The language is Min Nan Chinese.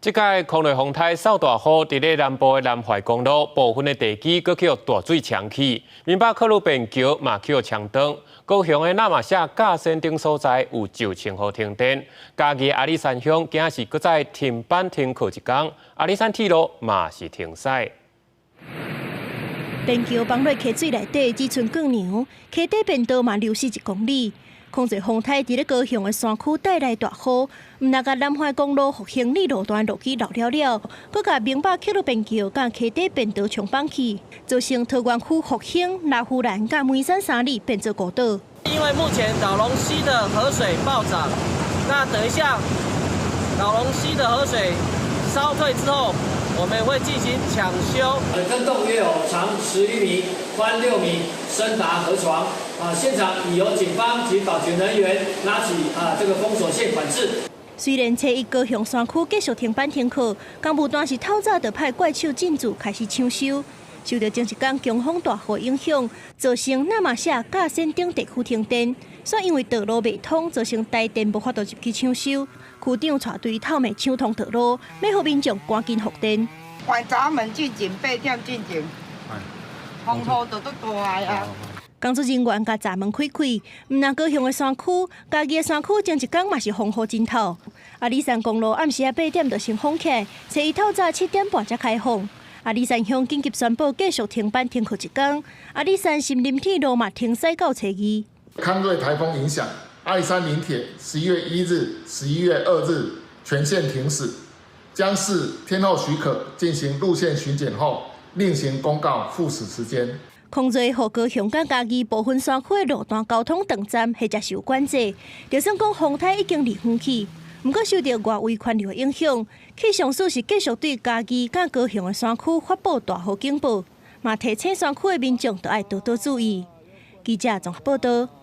這擺空雷風颱掃大雨，佇咧南部的南懷公路部分的地基閣去予大水沖去，明北客路便橋嘛去予沖斷。高雄的那瑪夏甲仙頂所在有9000戶停電，嘉義阿里山鄉今仔是閣再停班停課一工，阿里山鐵路嘛是停駛。便橋崩落溪水內底，只賰鋼梁，溪底便道嘛流失1公里。空濟風颱佇咧高雄的山區帶來大雨，毋但共南懷公路復興里路段路基漏了了，閣共明北客路便橋佮溪底便道沖崩去，造成桃園區復興、羅浮蘭佮梅山3里變做孤島。因為目前荖濃溪的河水暴漲，那等一下荖濃溪的河水稍退之後，我們會進行搶修。坑洞約有長11米、寬6米、深達河床。啊，現場已由警方及保全人員拉起啊這個封鎖線管制。雖然初一高雄山區繼續停班停課，工務單是透早就派怪手進駐開始搶修。受到前一工強風大雨影響，造成那瑪夏佮仙頂地區停電，煞因為道路袂通，造成台電無法度入去搶修。區長帶隊透暝搶通道路，欲予民眾趕緊復電。關閘門進前8點進前，風雨就足大啊！工作人員共閘門開開，毋但高雄的山區，嘉義的山區前一工嘛是風雨真透。阿里山公路暗時仔8點就先封起來，初一透早7點半才開放。阿里山鄉緊急宣布繼續停班停課一工。阿里山森林鐵路嘛停駛到初二。康瑞颱風影響，阿里山林鐵11月1日、11月2日全線停駛，將視天候許可進行路線巡檢後，另行公告復駛時間。空瑞予高雄佮嘉義部分山區的路段交通斷站或者受管制，就算講風颱已經離遠去，毋過受著外圍環流的影響，氣象署是繼續對嘉義佮高雄的山區發布大雨警報，嘛提醒山區的民眾都愛多多注意。記者綜合報道。